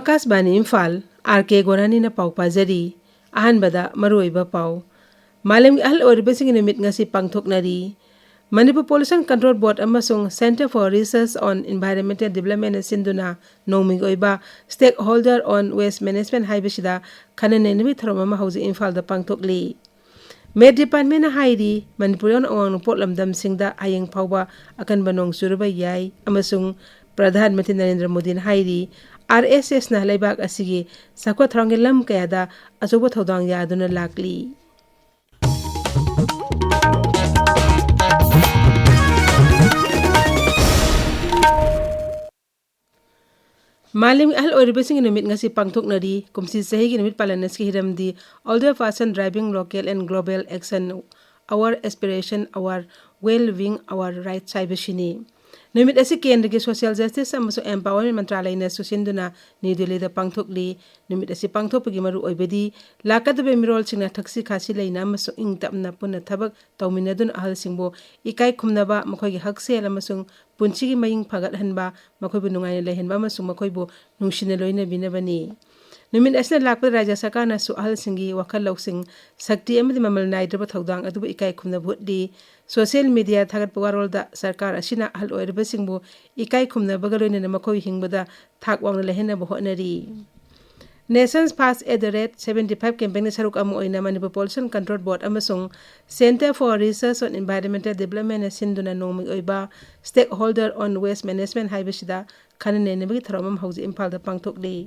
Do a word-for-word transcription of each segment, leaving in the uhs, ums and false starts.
ꯑꯥꯀꯥꯁꯕꯥꯅꯤ Imphal, R ꯀꯦ ꯒꯣꯔꯥꯅꯤꯅ ꯄꯥꯎ ꯄꯥꯖꯔꯤ꯫ ꯑꯍꯥꯟꯕꯗ ꯃꯔꯨꯑꯣꯏꯕ ꯄꯥꯎ꯫ ꯃꯥꯂꯦꯝꯒꯤ ꯑꯍꯜ ꯑꯣꯏꯔꯕꯁꯤꯡꯒꯤ ꯅꯨꯃꯤꯠ ꯉꯁꯤ ꯄꯥꯡꯊꯣꯛꯅꯔꯤ꯫ ꯃꯅꯤꯄꯨꯔ Pollution Control Board ꯑꯃꯁꯨꯡ Centre for Research on Environmental Developmentꯅ ꯁꯤꯟꯗꯨꯅ ꯅꯣꯡꯃꯒꯤ ꯑꯣꯏꯕ Stakeholder on Waste Management ꯍꯥꯏꯕꯁꯤꯗ ꯈꯟꯅ ꯅꯩꯅꯕꯒꯤ ꯊꯧꯔꯝ ꯑꯃ ꯍꯧꯖꯤꯛ ꯏꯝꯐꯥꯜꯗ ꯄꯥꯡꯊꯣꯛꯂꯤ꯫ Met Departmentꯅ ꯍꯥꯏꯔꯤ, ꯃꯅꯤꯄꯨꯔ ꯌꯥꯎꯅ ꯑꯋꯥꯡ ꯅꯣꯡꯄꯣꯛ ꯂꯝꯗꯝꯁꯤꯡꯗ ꯍꯌꯦꯡ ꯐꯥꯎꯕ ꯑꯀꯟꯕ ꯅꯣꯡ ꯆꯨꯔꯕ ꯌꯥꯏ ꯑꯃꯁꯨꯡ ꯄ꯭ꯔꯙꯥꯟ ꯃꯟꯇ꯭ꯔꯤ ꯅꯔꯦꯟꯗ꯭ꯔ ꯃꯣꯗꯤꯅ ꯍꯥꯏꯔꯤ, RSSꯅ ꯂꯩꯕꯥꯛ ꯑꯁꯤꯒꯤ ꯆꯥꯎꯈꯠ ꯊꯧꯔꯥꯡꯒꯤ ꯂꯝ ꯀꯌꯥꯗ ꯑꯆꯧꯕ ꯊꯧꯗꯥꯡ ꯌꯥꯗꯨꯅ ꯂꯥꯛꯂꯤ꯫ ꯃꯥꯂꯦꯝꯒꯤ ꯑꯍꯜ ꯑꯣꯏꯔꯤꯕꯁꯤꯡꯒꯤ ꯅꯨꯃꯤꯠ ꯉꯁꯤ ꯄꯥꯡꯊꯣꯛꯅꯔꯤ꯫ ꯀꯨꯝꯁꯤ ꯆꯍꯤꯒꯤ ꯅꯨꯃꯤꯠ ꯄꯥꯂꯟ ꯑꯁꯤꯒꯤ ꯍꯤꯔꯝꯗꯤ Older Person Driving Local and Global Action, Our Aspiration, Our Well-Being, Our Rights ꯍꯥꯏꯕꯁꯤꯅꯤ꯫ ꯅꯨꯃꯤꯠ ꯑꯁꯤ ꯀꯦꯟꯗ꯭ꯔꯒꯤ Social Justice ꯑꯃꯁꯨꯡ Empowerment ꯃꯟꯇ꯭ꯔꯥꯂꯌꯅꯁꯨ ꯁꯤꯟꯗꯨꯅ ꯅ꯭ꯌꯨ ꯗꯤꯜꯂꯤꯗ ꯄꯥꯡꯊꯣꯛꯂꯤ꯫ ꯅꯨꯃꯤꯠ ꯑꯁꯤ ꯄꯥꯡꯊꯣꯛꯄꯒꯤ ꯃꯔꯨꯑꯣꯏꯕꯗꯤ ꯂꯥꯛꯀꯗꯕ ꯃꯤꯔꯣꯜꯁꯤꯡꯅ ꯊꯛꯁꯤ ꯈꯥꯁꯤ ꯂꯩꯅ ꯑꯃꯁꯨꯡ ꯏꯪ ꯇꯞꯅ ꯄꯨꯟꯅ ꯊꯕꯛ ꯇꯧꯃꯤꯟꯅꯗꯨꯅ ꯑꯍꯜꯁꯤꯡꯕꯨ ꯏꯀꯥꯏ ꯈꯨꯝꯅꯕ, ꯃꯈꯣꯏꯒꯤ ꯍꯛꯁꯦꯜ ꯑꯃꯁꯨꯡ ꯄꯨꯟꯁꯤꯒꯤ ꯃꯍꯤꯡ ꯐꯒꯠꯍꯟꯕ, ꯃꯈꯣꯏꯕꯨ ꯅꯨꯡꯉꯥꯏꯅ ꯂꯩꯍꯟꯕ ꯑꯃꯁꯨꯡ ꯃꯈꯣꯏꯕꯨ ꯅꯨꯡꯁꯤꯅ ꯂꯣꯏꯅꯕꯤꯅꯕꯅꯤ꯫ ꯅꯨꯃꯤꯠ ꯑꯁꯤꯅ ꯂꯥꯛꯄꯗ ꯔꯥꯖ꯭ꯌ ꯁꯔꯀꯥꯔꯅꯁꯨ ꯑꯍꯜꯁꯤꯡꯒꯤ ꯋꯥꯈꯜ ꯂꯧꯁꯤꯡ, ꯁꯛꯇꯤ ꯑꯃꯗꯤ ꯃꯃꯜ ꯅꯥꯏꯗ꯭ꯔꯕ ꯊꯧꯗꯥꯡ ꯑꯗꯨꯕꯨ ꯏꯀꯥꯏ ꯈꯨꯝꯅꯕ ꯎꯠꯂꯤ꯫ Social media ꯊꯥꯒꯠꯄ ꯋꯥꯔꯣꯜꯗ ꯁꯔꯀꯥꯔ ꯑꯁꯤꯅ ꯑꯍꯜ ꯑꯣꯏꯔꯕꯁꯤꯡꯕꯨ ꯏꯀꯥꯏ ꯈꯨꯝꯅꯕꯒ ꯂꯣꯏꯅꯅ ꯃꯈꯣꯏ ꯍꯤꯡꯕꯗ ꯊꯥꯛ ꯋꯥꯡꯅ ꯂꯩꯍꯟꯅꯕ ꯍꯣꯠꯅꯔꯤ꯫ Nations Fast at the Rate seventy five campaignꯒꯤ ꯁꯔꯨꯛ ꯑꯃ ꯑꯣꯏꯅ ꯃꯅꯤꯄꯨꯔ Pollution Control Board ꯑꯃꯁꯨꯡ Centre for Research on Environmental Developmentꯅ ꯁꯤꯟꯗꯨꯅ ꯅꯣꯡꯃꯒꯤ ꯑꯣꯏꯕ Stakeholder on Waste Management ꯍꯥꯏꯕꯁꯤꯗ ꯈꯟꯅ ꯅꯩꯅꯕꯒꯤ ꯊꯧꯔꯝ ꯑꯃ ꯍꯧꯖꯤꯛ ꯏꯝꯐꯥꯜꯗ ꯄꯥꯡꯊꯣꯛꯂꯤ꯫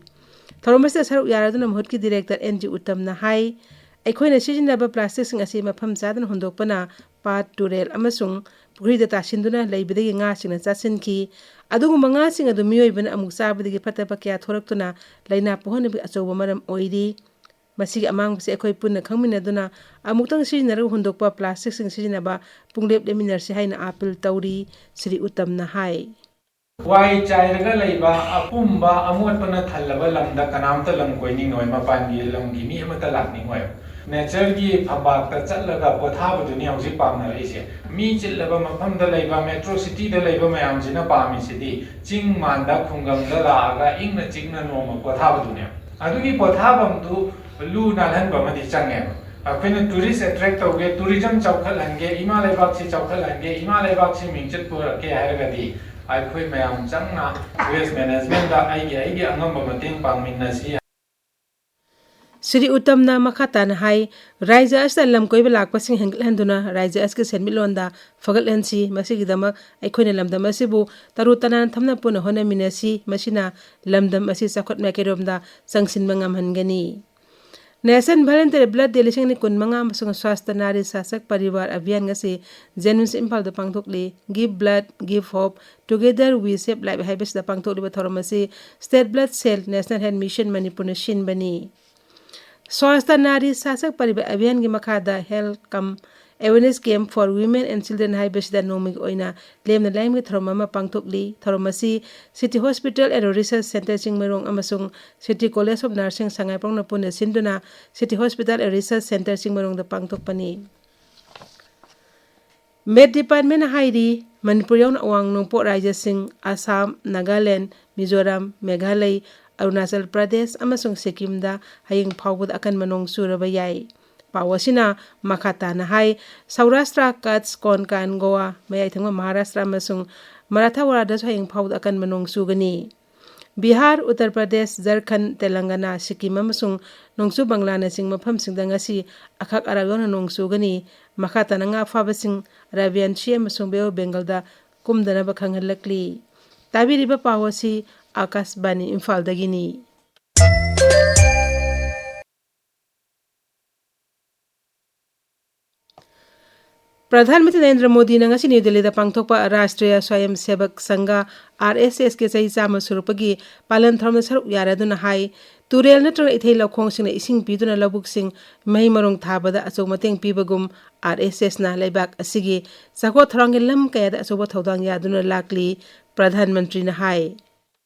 ꯊꯧꯔꯝ ꯑꯁꯤꯗ ꯁꯔꯨꯛ ꯌꯥꯔꯗꯨꯅ ꯃꯍꯨꯠꯀꯤ Director ꯑꯦꯟ ꯖꯤ ꯎꯠꯇꯝꯅ ꯍꯥꯏ, ꯑꯩꯈꯣꯏꯅ ꯁꯤꯖꯤꯟꯅꯕ plasticꯁꯤꯡ ꯑꯁꯤ ꯃꯐꯝ ꯆꯥꯗꯅ ꯍꯨꯟꯗꯣꯛꯄꯅ ꯄꯥꯠ, ꯇꯨꯔꯦꯜ ꯑꯃꯁꯨꯡ ꯄꯨꯈ꯭ꯔꯤꯗ ꯇꯥꯁꯤꯟꯗꯨꯅ ꯂꯩꯕꯗꯒꯤ ꯉꯥꯁꯤꯡꯅ ꯆꯥꯁꯤꯟꯈꯤ꯫ ꯑꯗꯨꯒꯨꯝꯕ ꯉꯥꯁꯤꯡ ꯑꯗꯨ ꯃꯤꯑꯣꯏꯕꯅ ꯑꯃꯨꯛ ꯆꯥꯕꯗꯒꯤ ꯐꯠꯇꯕ ꯀꯌꯥ ꯊꯣꯔꯛꯇꯨꯅ ꯂꯥꯏꯅꯥ ꯄꯣꯛꯍꯟꯅꯕꯒꯤ ꯑꯆꯧꯕ ꯃꯔꯝ ꯑꯣꯏꯔꯤ꯫ ꯃꯁꯤꯒꯤ ꯑꯃꯥꯡꯕꯁꯤ ꯑꯩꯈꯣꯏ ꯄꯨꯟꯅ ꯈꯪꯃꯤꯟꯅꯗꯨꯅ ꯑꯃꯨꯛꯇꯪ ꯁꯤꯖꯤꯟꯅꯔꯒ ꯍꯨꯟꯗꯣꯛꯄ plasticꯁꯤꯡ ꯁꯤꯖꯤꯟꯅꯕ ꯄꯨꯡꯂꯦꯞ ꯂꯦꯞꯃꯤꯟꯅꯔꯁꯤ ꯍꯥꯏꯅ appeal ꯇꯧꯔꯤ꯫ ꯁ꯭ꯔꯤ ꯎꯠꯇꯝꯅ ꯍꯥꯏ꯫ ꯋꯥꯏ ꯆꯥꯏꯔꯒ ꯂꯩꯕ, ꯑꯄꯨꯝꯕ ꯑꯃꯣꯠꯄꯅ ꯊꯜꯂꯕ ꯂꯝꯗ ꯀꯅꯥꯝꯇ ꯂꯝ ꯀꯣꯏꯅꯤꯡꯉꯣꯏ, ꯃꯄꯥꯟꯒꯤ ꯂꯝꯒꯤ ꯃꯤ ꯑꯃꯠꯇ ꯂꯥꯛꯅꯤꯡꯉꯣꯏ꯫ ꯅꯦꯆꯔꯒꯤ ꯐꯝꯄꯥꯛꯇ ꯆꯠꯂꯒ ꯄꯣꯊꯥꯕꯗꯨꯅꯤ ꯍꯧꯖꯤꯛ ꯄꯥꯝꯅꯔꯛꯏꯁꯦ꯫ ꯃꯤ ꯆꯤꯜꯂꯕ ꯃꯐꯝꯗ ꯂꯩꯕ, ꯃꯦꯇ꯭ꯔꯣ ꯁꯤꯇꯤꯗ ꯂꯩꯕ ꯃꯌꯥꯝꯁꯤꯅ ꯄꯥꯝꯃꯤꯁꯤꯗꯤ ꯆꯤꯡ ꯃꯥꯟꯗ, ꯈꯨꯡꯒꯪꯗ ꯂꯥꯛꯑꯒ ꯏꯪꯅ ꯆꯤꯛꯅ ꯅꯣꯡꯃ ꯄꯣꯊꯥꯕꯗꯨꯅꯦꯕ꯫ ꯑꯗꯨꯒꯤ ꯄꯣꯊꯥꯐꯝꯗꯨ ꯂꯨ ꯅꯥꯜꯍꯟꯕ ꯑꯃꯗꯤ ꯆꯪꯉꯦꯕ꯫ ꯑꯩꯈꯣꯏꯅ ꯇꯨꯔꯤꯁ ꯑꯦꯇ꯭ꯔꯦꯛ ꯇꯧꯒꯦ, ꯇꯨꯔꯤꯖꯝ ꯆꯥꯎꯈꯠꯍꯟꯒꯦ, ꯏꯃꯥ ꯂꯩꯕꯥꯛꯁꯤ ꯆꯥꯎꯈꯠꯍꯟꯒꯦ, ꯏꯃꯥ ꯂꯩꯕꯥꯛꯁꯤ ꯃꯤꯡꯆꯠ ꯄꯨꯔꯛꯀꯦ ꯍꯥꯏꯔꯒꯗꯤ ꯑꯩꯈꯣꯏ ꯃꯌꯥꯝ ꯆꯪꯅ ꯋꯦꯁ ꯃꯦꯅꯦꯖꯃꯦꯟꯗ ꯑꯩꯒꯤ ꯑꯩꯒꯤ ꯑꯉꯝꯕ ꯃꯇꯦꯡ ꯄꯥꯡꯃꯤꯟꯅꯁꯤ꯫ ꯁ꯭ꯔꯤ ꯎꯠꯇꯝꯅ ꯃꯈꯥ ꯇꯥꯅ ꯍꯥꯏ, ꯔꯥꯖ꯭ꯌ ꯑꯁꯤꯗ ꯂꯝ ꯀꯣꯏꯕ ꯂꯥꯛꯄꯁꯤꯡ ꯍꯦꯟꯒꯠꯍꯟꯗꯨꯅ ꯔꯥꯖ꯭ꯌ ꯑꯁꯤꯒꯤ ꯁꯦꯟꯃꯤꯠꯂꯣꯟꯗ ꯐꯒꯠꯍꯟꯁꯤ꯫ ꯃꯁꯤꯒꯤꯗꯃꯛ ꯑꯩꯈꯣꯏꯅ ꯂꯝꯗꯝ ꯑꯁꯤꯕꯨ ꯇꯔꯨ ꯇꯅꯥꯟ ꯊꯝꯅ ꯄꯨꯟꯅ ꯍꯣꯠꯅꯃꯤꯟꯅꯁꯤ꯫ ꯃꯁꯤꯅ ꯂꯝꯗꯝ ꯑꯁꯤ ꯆꯥꯎꯈꯠ ꯃꯥꯏꯀꯩꯔꯣꯝꯗ ꯆꯪꯁꯤꯟꯕ ꯉꯝꯍꯟꯒꯅꯤ꯫ National Voluntary Blood Day ꯂꯤꯁꯤꯡ ꯑꯅꯤ ꯀꯨꯟꯃꯉꯥ ꯑꯃꯁꯨꯡ ꯁ꯭ꯋꯥꯁꯊ ꯅꯥꯔꯤ ꯁꯥꯁꯛ ꯄꯔꯤꯕꯥꯔ ꯑꯚꯤꯌꯥꯟ ꯉꯁꯤ ꯖꯦꯅꯤꯝꯁ ꯏꯝꯐꯥꯜꯗ ꯄꯥꯡꯊꯣꯛꯂꯤ꯫ Give blood, give hope, together we save life ꯍꯥꯏꯕꯁꯤꯗ ꯄꯥꯡꯊꯣꯛꯂꯤꯕ ꯊꯧꯔꯝ ꯑꯁꯤ State Blood Cell, National Health Mission ꯃꯅꯤꯄꯨꯔꯅ ꯁꯤꯟꯕꯅꯤ꯫ ꯁ꯭ꯋꯥꯁꯊ ꯅꯥꯔꯤ ꯁꯥꯁꯛ ꯄꯔꯤꯕꯥꯔ ꯑꯚꯤꯌꯥꯟꯒꯤ ꯃꯈꯥꯗ Health cum Awareness Camp for Women and Children ꯍꯥꯏꯕꯁꯤꯗ ꯅꯣꯡꯃꯒꯤ ꯑꯣꯏꯅ ꯂꯦꯝꯅ ꯂꯥꯏꯌꯦꯡꯕꯒꯤ ꯊꯧꯔꯝ ꯑꯃ ꯄꯥꯡꯊꯣꯛꯂꯤ꯫ ꯊꯧꯔꯝ ꯑꯁꯤ City Hospital and Research Center Chingmeirong ꯑꯃꯁꯨꯡ City College of Nursing ꯁꯉꯥꯏꯄ꯭ꯔꯧꯅ ꯄꯨꯟꯅ ꯁꯤꯟꯗꯨꯅ City Hospital and Research Center ꯆꯤꯡꯃꯩꯔꯣꯡꯗ ꯄꯥꯡꯊꯣꯛꯄꯅꯤ꯫ Met Department ꯍꯥꯏꯔꯤ, ꯃꯅꯤꯄꯨꯔ ꯌꯥꯎꯅ ꯑꯋꯥꯡ ꯅꯣꯡꯄꯣꯛ ꯔꯥꯖ꯭ꯌꯁꯤꯡ ꯑꯁꯥꯝ, ꯅꯥꯒꯥꯂꯦꯟ, ꯃꯤꯖꯣꯔꯥꯝ, ꯃꯦꯘꯥꯂꯩ, ꯑꯔꯨꯅꯥꯆꯜ ꯄ꯭ꯔꯗꯦꯁ ꯑꯃꯁꯨꯡ ꯁꯤꯛꯀꯤꯝꯗ ꯍꯌꯦꯡ ꯐꯥꯎꯕꯗ ꯑꯀꯟꯕ ꯅꯣꯡ ꯆꯨꯔꯕ ꯌꯥꯏ꯫ ꯄꯥꯎ ꯑꯁꯤꯅ ꯃꯈꯥ ꯇꯥꯅ ꯍꯥꯏ, ꯁꯧꯔꯥꯁꯇ꯭ꯔ, ꯀꯠꯁ, ꯀꯣꯟꯀꯥꯟ, ꯒꯣꯋꯥ, ꯃꯌꯥꯏ ꯊꯪꯕ ꯃꯍꯥꯔꯥꯁꯇ꯭ꯔ ꯑꯃꯁꯨꯡ ꯃꯔꯥꯊꯋꯥꯔꯥꯗꯁꯨ ꯍꯌꯦꯡ ꯐꯥꯎꯕꯗ ꯑꯀꯟꯕ ꯅꯣꯡ ꯆꯨꯒꯅꯤ꯫ ꯕꯤꯍꯥꯔ, ꯎꯠꯇꯔ ꯄ꯭ꯔꯗꯦꯁ, ꯖꯔꯈꯟ, ꯇꯦꯂꯪꯒꯅꯥ, ꯁꯤꯛꯀꯤꯝ ꯑꯃꯁꯨꯡ ꯅꯣꯡꯆꯨꯞ ꯕꯪꯂꯥꯅꯆꯤꯡꯕ ꯃꯐꯝꯁꯤꯡꯗ ꯉꯁꯤ ꯑꯈꯥꯛ ꯑꯔꯥꯛ ꯌꯥꯎꯅ ꯅꯣꯡ ꯆꯨꯒꯅꯤ꯫ ꯃꯈꯥ ꯇꯥꯅ ꯉꯥ ꯐꯥꯕꯁꯤꯡ ꯑꯔꯥꯕꯤꯌꯥꯟ ꯁꯤ ꯑꯃꯁꯨꯡ ꯕꯦ ꯑꯣꯐ ꯕꯦꯡꯒꯜꯗ ꯀꯨꯝꯗꯅꯕ ꯈꯪꯍꯜꯂꯛꯂꯤ꯫ ꯇꯥꯕꯤꯔꯤꯕ ꯄꯥꯎ ꯑꯁꯤ ꯑꯥꯀꯥꯁꯕꯥꯅꯤ ꯏꯝꯐꯥꯜꯗꯒꯤꯅꯤ꯫ ꯄ꯭ꯔꯙꯥꯟ ꯃꯟꯇ꯭ꯔꯤ ꯅꯔꯦꯟꯗ꯭ꯔ ꯃꯣꯗꯤꯅ ꯉꯁꯤ ꯅ꯭ꯌꯨ ꯗꯤꯜꯂꯤꯗ ꯄꯥꯡꯊꯣꯛꯄ ꯔꯥꯁꯇ꯭ꯔꯤꯌꯥ ꯁ꯭ꯋꯥꯌꯝ ꯁꯦꯕꯛ ꯁꯪꯘ, ꯑꯥꯔ ꯑꯦꯁ ꯑꯦꯁꯀꯤ ꯆꯍꯤ ꯆꯥꯝꯃ ꯁꯨꯔꯛꯄꯒꯤ ꯄꯥꯂꯟ ꯊꯧꯔꯝꯗ ꯁꯔꯨꯛ ꯌꯥꯔꯗꯨꯅ ꯍꯥꯏ, ꯇꯨꯔꯦꯜ ꯅꯠꯇ꯭ꯔꯒ ꯏꯊꯩ ꯂꯧꯈꯣꯡꯁꯤꯡꯅ ꯏꯁꯤꯡ ꯄꯤꯗꯨꯅ ꯂꯧꯕꯨꯛꯁꯤꯡ ꯃꯍꯩ ꯃꯔꯣꯡ ꯊꯥꯕꯗ ꯑꯆꯧꯕ ꯃꯇꯦꯡ ꯄꯤꯕꯒꯨꯝ, ꯑꯥꯔ ꯑꯦꯁ ꯑꯦꯁꯅ ꯂꯩꯕꯥꯛ ꯑꯁꯤꯒꯤ ꯆꯥꯎꯈꯠ ꯊꯧꯔꯥꯡꯒꯤ ꯂꯝ ꯀꯌꯥꯗ ꯑꯆꯧꯕ ꯊꯧꯗꯥꯡ ꯌꯥꯗꯨꯅ ꯂꯥꯛꯂꯤ, ꯄ꯭ꯔꯙꯥꯟ ꯃꯟꯇ꯭ꯔꯤꯅ ꯍꯥꯏ꯫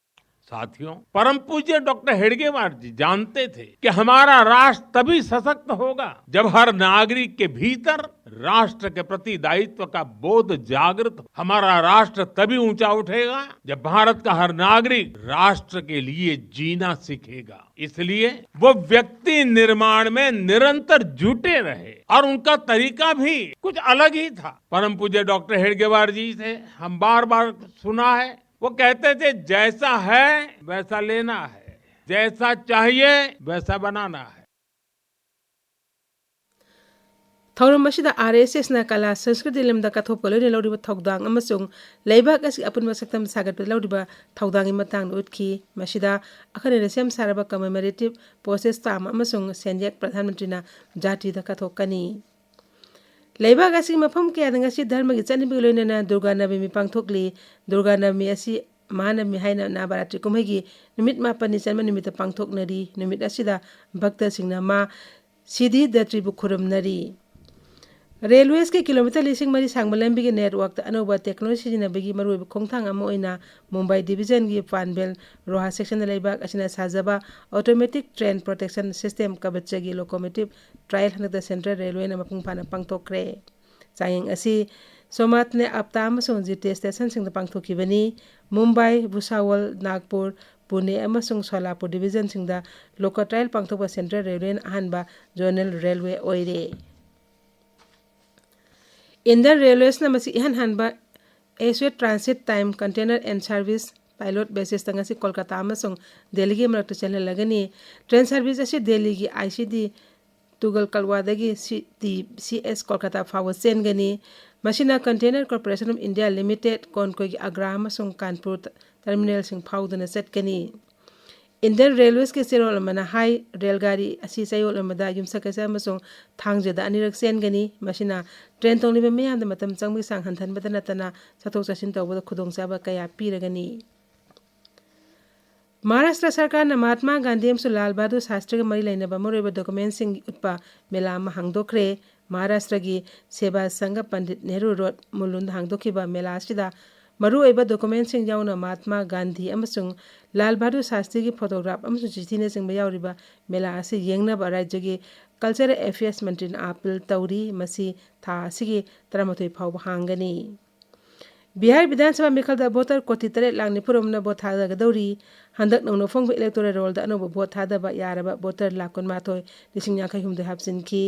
साथियों, परम पूज्य डॉक्टर हेडगेवार जी जानते थे कि हमारा राष्ट्र तभी सशक्त होगा, जब हर नागरिक के भीतर राष्ट्र के प्रति दायित्व का बोध जागृत हो। हमारा राष्ट्र तभी ऊंचा उठेगा, जब भारत का हर नागरिक राष्ट्र के लिए जीना सीखेगा। इसलिए वो व्यक्ति निर्माण में निरंतर जुटे रहे, और उनका तरीका भी कुछ अलग ही था। परम पूज्य डॉक्टर हेडगेवार जी से हम बार बार सुना है, वो कहते थे, जैसा है वैसा लेना है, जैसा चाहिए वैसा बनाना है। ꯊꯧꯔꯝ ꯑꯁꯤꯗ ꯑꯥꯔ ꯑꯦꯁ ꯑꯦꯁꯅ ꯀꯂꯥ ꯁꯪꯁꯀ꯭ꯔꯤꯇꯤ ꯂꯝꯗ ꯀꯠꯊꯣꯛꯄ ꯂꯣꯏꯅ ꯂꯧꯔꯤꯕ ꯊꯧꯗꯥꯡ ꯑꯃꯁꯨꯡ ꯂꯩꯕꯥꯛ ꯑꯁꯤꯒꯤ ꯑꯄꯨꯟꯕ ꯁꯛꯇꯝ ꯁꯥꯒꯠꯄꯗ ꯂꯧꯔꯤꯕ ꯊꯧꯗꯥꯡꯒꯤ ꯃꯇꯥꯡꯗ ꯎꯠꯈꯤ꯫ ꯃꯁꯤꯗ ꯑꯈꯟꯅꯅ ꯁꯦꯝ ꯁꯥꯔꯕ commemorative postage stamp ꯑꯃꯁꯨꯡ ꯁꯦꯟꯌꯦꯛ ꯄ꯭ꯔꯙꯥꯟ ꯃꯟꯇ꯭ꯔꯤꯅ ꯖꯥꯇꯤꯗ ꯀꯠꯊꯣꯛꯀꯅꯤ꯫ ꯂꯩꯕꯥꯛ ꯑꯁꯤꯒꯤ ꯃꯐꯝ ꯀꯌꯥꯗ ꯉꯁꯤ ꯙꯔꯃꯒꯤ ꯆꯠꯅꯕꯤꯒ ꯂꯣꯏꯅꯅ ꯗꯨꯔꯒꯥ ꯅꯕꯃꯤ ꯄꯥꯡꯊꯣꯛꯂꯤ꯫ ꯗꯨꯔꯒꯥ ꯅꯕꯃꯤ ꯑꯁꯤ ꯃꯍꯥꯅꯕꯃꯤ ꯍꯥꯏꯅ ꯅꯕꯔꯥꯇ꯭ꯔꯤ ꯀꯨꯝꯍꯩꯒꯤ ꯅꯨꯃꯤꯠ ꯃꯥꯄꯟꯅꯤ ꯆꯟꯕ ꯅꯨꯃꯤꯠꯇ ꯄꯥꯡꯊꯣꯛꯅꯔꯤ꯫ ꯅꯨꯃꯤꯠ ꯑꯁꯤꯗ ꯚꯛꯇꯁꯤꯡꯅ ꯃꯥ ꯁꯤꯗꯤꯗꯇ꯭ꯔꯤꯕꯨ ꯈꯨꯔꯨꯝꯅꯔꯤ꯫ ꯔꯦꯜꯋꯦꯁꯀꯤ ꯀꯤꯂꯣꯃꯤꯇꯔ ꯂꯤꯁꯤꯡ ꯃꯔꯤ ꯁꯥꯡꯕ ꯂꯝꯕꯤꯒꯤ networkꯇ ꯑꯅꯧꯕ technology ꯁꯤꯖꯤꯟꯅꯕꯒꯤ ꯃꯔꯨꯑꯣꯏꯕ ꯈꯣꯡꯊꯥꯡ ꯑꯃ ꯑꯣꯏꯅ ꯃꯨꯝꯕꯥꯏ divisionꯒꯤ ꯄꯥꯟꯕꯦꯜ ꯔꯣꯍꯥ sectionꯗ ꯂꯩꯕꯥꯛ ꯑꯁꯤꯅ ꯁꯥꯖꯕ automatic train protection system ꯀꯕꯆꯒꯤ locomotive trial ꯍꯟꯗꯛꯇ Central Railwayꯅ ꯃꯄꯨꯡ ꯐꯥꯅ ꯄꯥꯡꯊꯣꯛꯈ꯭ꯔꯦ꯫ ꯆꯥꯡꯌꯦꯡ ꯑꯁꯤ ꯁꯣꯃꯥꯠꯅꯦ ꯑꯞꯇꯥ ꯑꯃꯁꯨꯡ ꯖꯤꯇꯦ stationꯁꯤꯡꯗ ꯄꯥꯡꯊꯣꯛꯈꯤꯕꯅꯤ꯫ ꯃꯨꯝꯕꯥꯏ, ꯚꯨꯁꯥꯋꯜ, ꯅꯥꯒꯄꯨꯔ, ꯄꯨꯅꯦ ꯑꯃꯁꯨꯡ ꯁꯣꯂꯥꯄꯨꯔ divisionꯁꯤꯡꯗ loco trial ꯄꯥꯡꯊꯣꯛꯄ Central Railwayꯅ ꯑꯍꯥꯟꯕ zonal railway ꯑꯣꯏꯔꯦ꯫ Indian Railwaysꯅ ꯃꯁꯤ ꯏꯍꯥꯟ ꯍꯥꯟꯕ Assured Transit Time Container and Service pilot basisꯇ ꯉꯁꯤ ꯀꯣꯜꯀꯇꯥ ꯑꯃꯁꯨꯡ ꯗꯦꯜꯂꯤꯒꯤ ꯃꯔꯛꯇ ꯆꯦꯜꯍꯜꯂꯒꯅꯤ꯫ Train service ꯑꯁꯤ ꯗꯦꯜꯂꯤꯒꯤ ICD ꯇꯨꯒꯜ ꯀꯜꯋꯥꯗꯒꯤ CTCS ꯀꯣꯜꯀꯇꯥ ꯐꯥꯎꯕ ꯆꯦꯟꯒꯅꯤ꯫ ꯃꯁꯤꯅ Container Corporation of India Limited, ꯀꯣꯟꯀꯣꯏꯒꯤ Agra ꯑꯃꯁꯨꯡ ꯀꯥꯟꯄꯨꯔ terminalꯁꯤꯡ ꯐꯥꯎꯗꯨꯅ ꯆꯠꯀꯅꯤ꯫ Indian Railwaysꯀꯤ ꯆꯦꯔꯣꯜ ꯑꯃꯅ ꯍꯥꯏ, ꯔꯦꯜꯒꯥꯔꯤ ꯑꯁꯤ ꯆꯌꯣꯜ ꯑꯃꯗ ꯌꯨꯝꯁꯀꯩꯁ ꯑꯃꯁꯨꯡ ꯊꯥꯡꯖꯗ ꯑꯅꯤꯔꯛ ꯆꯦꯟꯒꯅꯤ꯫ ꯃꯁꯤꯅ train ꯇꯣꯡꯂꯤꯕ ꯃꯤꯌꯥꯝꯗ ꯃꯇꯝ ꯆꯪꯕꯒꯤ ꯆꯥꯡ ꯍꯟꯊꯍꯟꯕꯇ ꯅꯠꯇꯅ ꯆꯠꯊꯣꯛ ꯆꯠꯁꯤꯟ ꯇꯧꯕꯗ ꯈꯨꯗꯣꯡꯆꯥꯕ ꯀꯌꯥ ꯄꯤꯔꯒꯅꯤ꯫ ꯃꯍꯥꯔꯥꯁꯇ꯭ꯔ ꯁꯔꯀꯥꯔꯅ ꯃꯍꯥꯇꯃꯥ ꯒꯥꯟꯙꯤ ꯑꯃꯁꯨꯡ ꯂꯥꯜ ꯕꯍꯥꯗꯨꯔ ꯁꯥꯁꯇ꯭ꯔꯤꯒ ꯃꯔꯤ ꯂꯩꯅꯕ ꯃꯔꯨꯑꯣꯏꯕ documentꯁꯤꯡ ꯎꯠꯄ ꯃꯦꯂꯥ ꯑꯃ ꯍꯥꯡꯗꯣꯛꯈ꯭ꯔꯦ꯫ ꯃꯍꯥꯔꯥꯁꯇ꯭ꯔꯒꯤ ꯁꯦꯕꯥ ꯁꯪꯘ ꯄꯟꯗꯤꯠ ꯅꯦꯍꯔꯨ ꯔꯣꯗ ꯃꯨꯂꯨꯟꯗ ꯍꯥꯡꯗꯣꯛꯈꯤꯕ ꯃꯦꯂꯥ ꯑꯁꯤꯗ ꯃꯔꯨꯑꯣꯏꯕ ꯗꯣꯀꯨꯃꯦꯟꯁꯤꯡ ꯌꯥꯎꯅ ꯃꯍꯥꯠꯃꯥ ꯒꯥꯟꯙꯤ ꯑꯃꯁꯨꯡ ꯂꯥꯜ ꯕꯍꯥꯗꯨꯔ ꯁꯥꯁꯇ꯭ꯔꯤꯒꯤ ꯐꯣꯇꯣꯒ꯭ꯔꯥꯐ ꯑꯃꯁꯨꯡ ꯆꯤꯊꯤꯅꯆꯤꯡꯕ ꯌꯥꯎꯔꯤꯕ ꯃꯦꯂꯥ ꯑꯁꯤ ꯌꯦꯡꯅꯕ ꯔꯥꯖ꯭ꯌꯒꯤ ꯀꯜꯆꯔꯦꯜ ꯑꯦꯐꯤꯌꯔꯁ ꯃꯟꯇ꯭ꯔꯤꯅ ꯑꯥꯄꯤꯜ ꯇꯧꯔꯤ꯫ ꯃꯁꯤ ꯊꯥ ꯑꯁꯤꯒꯤ ꯇꯔꯥꯃꯥꯊꯣꯏ ꯐꯥꯎꯕ ꯍꯥꯡꯒꯅꯤ꯫ ꯕꯤꯍꯥꯔ ꯕꯤꯙꯥꯟ ꯁꯚꯥ ꯃꯤꯈꯜꯗ ꯚꯣꯇꯔ ꯀꯣꯇꯤ ꯇꯔꯦꯠ ꯂꯥꯈ ꯅꯤꯐꯨ ꯔꯣꯝꯅ ꯚꯣꯠ ꯊꯥꯗꯒꯗꯧꯔꯤ꯫ ꯍꯟꯗꯛ ꯅꯧꯅ ꯐꯣꯡꯕ ꯏꯂꯦꯛꯇꯣꯔꯦꯜ ꯔꯣꯜꯗ ꯑꯅꯧꯕ ꯚꯣꯠ ꯊꯥꯗꯕ ꯌꯥꯔꯕ ꯚꯣꯇꯔ ꯂꯥꯈ ꯀꯨꯟꯃꯥꯊꯣꯏ ꯂꯤꯁꯤꯡ ꯌꯥꯡꯈꯩ ꯍꯨꯝꯗꯣꯏ ꯍꯥꯞꯆꯤꯟꯈꯤ꯫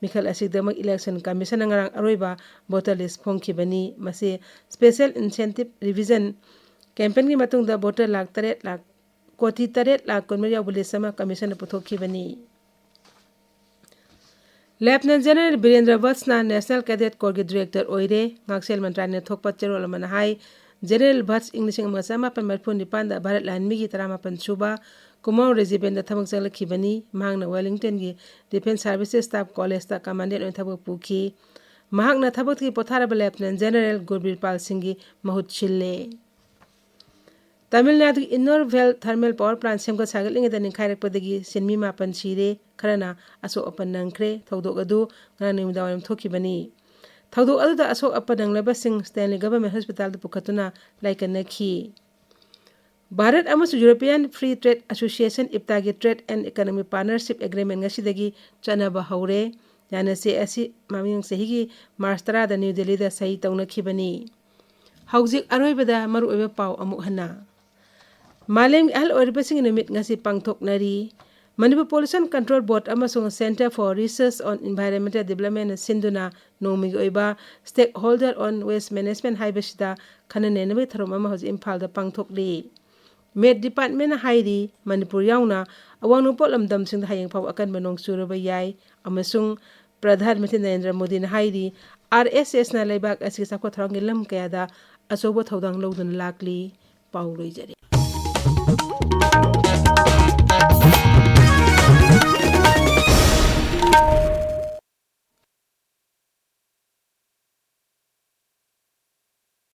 ꯃꯤꯈꯜ ꯑꯁꯤꯒꯤꯗꯃꯛ ꯏꯂꯦꯛꯁꯟ ꯀꯃꯤꯁꯟꯅ ꯉꯔꯥꯡ ꯑꯔꯣꯏꯕ ꯚꯣꯇꯔ ꯂꯤꯁ ꯐꯣꯡꯈꯤꯕꯅꯤ꯫ ꯃꯁꯤ ꯁ꯭ꯄꯦꯁꯦꯜ ꯏꯟꯁꯦꯟꯇꯤꯚ ꯔꯤꯚꯤꯖꯟ ꯀꯦꯝꯄꯦꯟꯒꯤ ꯃꯇꯨꯡꯗ ꯚꯣꯇꯔ ꯂꯥꯈ ꯇꯔꯦꯠ ꯂꯥꯈ, ꯀꯣꯇꯤ ꯇꯔꯦꯠ ꯂꯥꯈ ꯀꯨꯟꯃꯔꯤ ꯌꯥꯎꯕ ꯂꯤꯁ ꯑꯃ ꯀꯃꯤꯁꯟꯅ ꯄꯨꯊꯣꯛꯈꯤꯕꯅꯤ꯫ ꯂꯦꯐꯇꯤꯅꯦꯟ general Birendra ꯚꯠꯁꯅ national cadet ꯀꯣꯔꯒꯤ director ꯑꯣꯏꯔꯦ꯫ ꯉꯥꯛꯁꯦꯜ ꯃꯟꯇ꯭ꯔꯥꯂꯌꯅ ꯊꯣꯛꯄ ꯆꯦꯔꯣꯜ ꯑꯃꯅ ꯍꯥꯏ, ꯖꯦꯅꯔꯦꯜ ꯚꯠꯁ ꯏꯪ ꯂꯤꯁꯤꯡ ꯑꯃꯒ ꯆꯃꯥꯄꯟ ꯃꯔꯤꯐꯨ ꯅꯤꯄꯥꯟꯗ ꯚꯥꯔꯠ ꯂꯥꯟꯃꯤꯒꯤ ꯇꯔꯥꯃꯥꯄꯟ ꯁꯨꯕ ꯀꯨꯃꯥꯎ ꯔꯦꯖꯤꯃꯦꯟꯗ ꯊꯕꯛ ꯆꯪꯂꯛꯈꯤꯕꯅꯤ꯫ ꯃꯍꯥꯛꯅ ꯋꯦꯂꯤꯡꯇꯟꯒꯤ ꯗꯤꯐꯦꯟꯁ ꯁꯥꯔꯚꯤꯁꯦꯁ ꯁ꯭ꯇꯥꯐ ꯀꯣꯂꯦꯖꯇ ꯀꯃꯥꯟꯗꯦꯟ ꯑꯣꯏꯅ ꯊꯕꯛ ꯄꯨꯈꯤ꯫ ꯃꯍꯥꯛꯅ ꯊꯕꯛꯇꯒꯤ ꯄꯣꯊꯥꯔꯕ ꯂꯦꯐꯇꯤꯅꯦꯟ ꯖꯦꯅꯔꯦꯜ ꯒꯨꯔꯕꯤꯔꯄꯥꯜ ꯁꯤꯡꯒꯤ ꯃꯍꯨꯠ ꯁꯤꯜꯂꯦ꯫ ꯇꯥꯃꯤꯜ ꯅꯥꯗꯨꯒꯤ ꯏꯟꯅꯣꯔ ꯚꯦꯜ ꯊꯔꯃꯦꯜ ꯄꯥꯋꯔ ꯄ꯭ꯂꯥꯟ ꯁꯦꯝꯒꯠ ꯁꯥꯒꯠꯂꯤꯉꯩꯗ ꯅꯤꯡꯈꯥꯏꯔꯛꯄꯗꯒꯤ ꯁꯤꯟꯃꯤ ꯃꯥꯄꯟ ꯁꯤꯔꯦ, ꯈꯔꯅ ꯑꯁꯣꯛ ꯑꯄꯟ ꯅꯪꯈ꯭ꯔꯦ꯫ ꯊꯧꯗꯣꯛ ꯑꯗꯨ ꯉꯔꯥꯡ ꯅꯨꯃꯤꯗꯥꯡꯋꯥꯏꯔꯝ ꯊꯣꯛꯈꯤꯕꯅꯤ꯫ ꯊꯧꯗꯣꯛ ꯑꯗꯨꯗ ꯑꯁꯣꯛ ꯑꯄꯟ ꯅꯪꯂꯕꯁꯤꯡ ꯁ꯭ꯇꯦꯟꯂꯤ ꯒꯚꯔꯟꯃꯦꯟꯠ ꯍꯣꯁꯄꯤꯇꯥꯜꯗ ꯄꯨꯈꯠꯇꯨꯅ ꯂꯥꯏꯀꯠꯅꯈꯤ꯫ ꯚꯥꯔꯠ ꯑꯃꯁꯨꯡ ꯌꯨꯔꯣꯄꯤꯌꯥꯟ ꯐ꯭ꯔꯤ ꯇ꯭ꯔꯦꯗ ꯑꯦꯁꯣꯁꯤꯌꯦꯁꯟ, ꯏꯞꯇꯥꯒꯤ trade and economic partnership agreement ꯉꯁꯤꯗꯒꯤ ꯆꯠꯅꯕ ꯍꯧꯔꯦ꯫ ꯌꯥꯅꯆꯦ ꯑꯁꯤ ꯃꯃꯥꯡ ꯆꯍꯤꯒꯤ ꯃꯥꯔꯆ ꯇꯔꯥꯗ ꯅ꯭ꯌꯨ ꯗꯦꯜꯂꯤꯗ ꯁꯍꯤ ꯇꯧꯅꯈꯤꯕꯅꯤ꯫ ꯍꯧꯖꯤꯛ ꯑꯔꯣꯏꯕꯗ ꯃꯔꯨꯑꯣꯏꯕ ꯄꯥꯎ ꯑꯃꯨꯛ ꯍꯟꯅ꯫ ꯃꯥꯂꯦꯝꯒꯤ ꯑꯍꯜ ꯑꯣꯏꯔꯕꯁꯤꯡꯒꯤ ꯅꯨꯃꯤꯠ ꯉꯁꯤ ꯄꯥꯡꯊꯣꯛꯅꯔꯤ꯫ ꯃꯅꯤꯄꯨꯔ ꯄꯣꯂꯨꯁꯟ ꯀꯟꯇ꯭ꯔꯣꯜ ꯕꯣꯔꯗ ꯑꯃꯁꯨꯡ ꯁꯦꯟꯇꯔ ꯐꯣꯔ ꯔꯤꯁꯔꯁ ꯑꯣꯟ ꯏꯟꯚꯥꯏꯔꯟꯃꯦꯟꯇꯦꯜ ꯗꯤꯕ꯭ꯂꯞꯃꯦꯟꯠꯅ ꯁꯤꯟꯗꯨꯅ ꯅꯣꯡꯃꯒꯤ ꯑꯣꯏꯕ ꯁ꯭ꯇꯦꯛꯍꯣꯜꯗꯔ ꯑꯣꯟ ꯋꯦꯁ ꯃꯦꯅꯦꯖꯃꯦꯟꯠ ꯍꯥꯏꯕꯁꯤꯗ ꯈꯟꯅ ꯅꯩꯅꯕꯒꯤ ꯊꯧꯔꯝ ꯑꯃ ꯍꯧꯖꯤꯛ ꯏꯝꯐꯥꯜꯗ ꯄꯥꯡꯊꯣꯛꯂꯤ꯫ ꯃꯦꯠ ꯗꯤꯄꯥꯔꯠꯃꯦꯟꯠꯅ ꯍꯥꯏꯔꯤ, ꯃꯅꯤꯄꯨꯔ ꯌꯥꯎꯅ ꯑꯋꯥꯡ ꯅꯣꯡꯄꯣꯛ ꯂꯝꯗꯝꯁꯤꯡꯗ ꯍꯌꯦꯡ ꯐꯥꯎꯕ ꯑꯀꯟꯕ ꯅꯣꯡ ꯆꯨꯔꯕ ꯌꯥꯏ ꯑꯃꯁꯨꯡ ꯄ꯭ꯔꯙꯥꯟ ꯃꯟꯇ꯭ꯔꯤ ꯅꯔꯦꯟꯗ꯭ꯔ ꯃꯣꯗꯤꯅ ꯍꯥꯏꯔꯤ, ꯑꯥꯔ ꯑꯦꯁ ꯑꯦꯁꯅ ꯂꯩꯕꯥꯛ ꯑꯁꯤꯒꯤ ꯆꯥꯎꯈꯠ ꯊꯧꯔꯥꯡꯒꯤ ꯂꯝ ꯀꯌꯥꯗ ꯑꯆꯧꯕ ꯊꯧꯗꯥꯡ ꯂꯧꯗꯨꯅ ꯂꯥꯛꯂꯤ꯫ ꯄꯥꯎ ꯂꯣꯏꯖꯔꯦ꯫